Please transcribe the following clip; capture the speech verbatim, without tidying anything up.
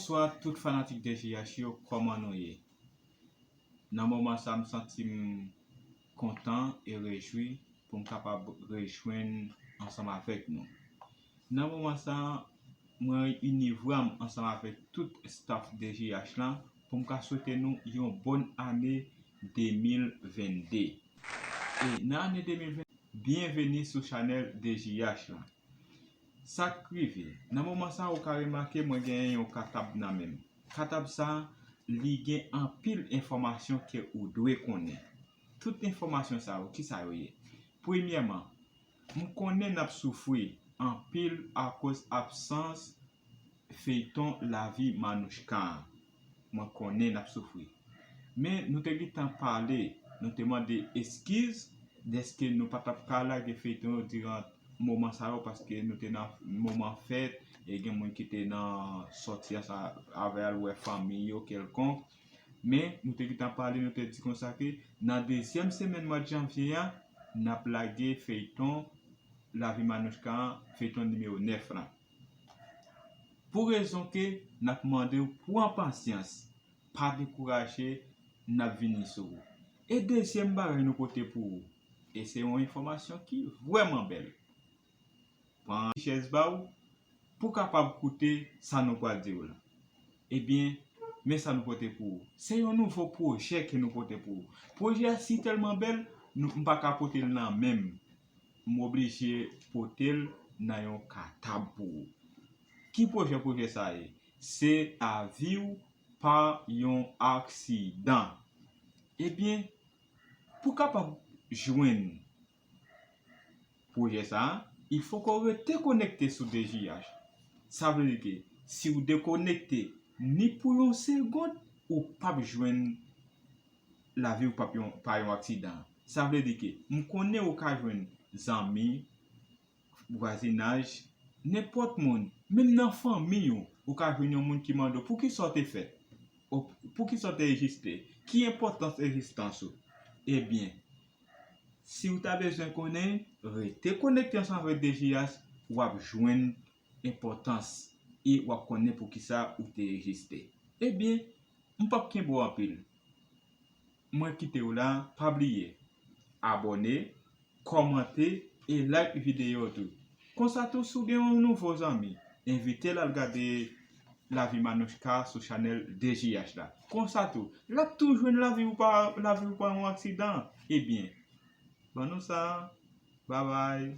Bonswa tout fanatik D J H yo, kòman nou ye? Nan moman sa, m santi m kontan e rejwi pou m kapab rejwenn ansanm avèk nou. Nan moman sa, mwen ini vwa m ansanm avèk tout staff D J H lan pou m ka swete nou yon bòn ane de mil venn de. E nan ane de mil venn, byenveni sou chanèl D J H lan. Sa k rive? Nan moman sa, ou ka remake mwen genyen yon katab nan men m. Katab sa, li gen anpil enfòmasyon ke ou dwe konnen. Tout enfòmasyon sa yo, kisa yo ye? Premyèman, m konnen n ap soufri anpil akoz absans feyton Lavi Manouchka an. Mwen konnen n ap soufri. Men nou te gentan pale, nou te mande eskiz dèske nou pa t ap ka lage feyton yo diran moman sa yo, paske nou te nan moman fèt, e gen moun ki te nan sòti ansanm avè al wè fanmi yo kèlkonk. Men nou te gentan pale, nou te di konsa ke nan dezyèm semèn mwa janvye a, n ap lage feyton Lavi Manouchka an, feyton nimewo nèf lan. Pou rezon ke n ap mande w pran pasyans, pa dekouraje, n ap vini sou ou. E dezyèm bagay nou pote pou ou, e se yon enfòmasyon ki vrèman bèl. Pran chèz ba w pou w kapab koute sa nou pral di w la. Ebyen, men sa nou pote pou ou. Se yon nouvo pwojè ke nou pote pou ou. Pwojè a si tèlman bèl, nou, m pa ka pote l nan men m. M oblije pote l nan yon katab pou ou. Ki pwojè pwojè sa ye? Se Lavi w pa yon aksidan. Ebyen, pou kapab jwenn pwojè sa a, il faut que w rete konekte sou D J H. Sa vle di ke si w dekonekte ni pou yon segonn, ou p ap jwenn Lavi w p ap yon, pa yon aksidan. Sa vle di ke m konnen ou ka jwenn zanmi, vwazinaj, nenpòt moun, menm nan fanmi w, ou ka jwenn yon moun ki mande w poukisa w te fèt, ou poukisa w te egziste, ki enpòtans egzistans ou. Ebyen, si w ta bezwen konnen, rete konekte ansanm avèk D J H, w ap jwenn enpòtans e w ap konnen poukisa ou te egziste. Ebyen, m p ap kenbe w anpil. Mwen kite w la, pa bliye abòne, kòmante e like videyo tou. Konsa tou, si w gen yon nouvo zanmi, envite l al gade Lavi Manouchka sou chanèl D J H la. Konsa tou, l ap tou jwenn Lavi w pa, Lavi w pa yon aksidan. Ebyen, ban nou sa. Babay.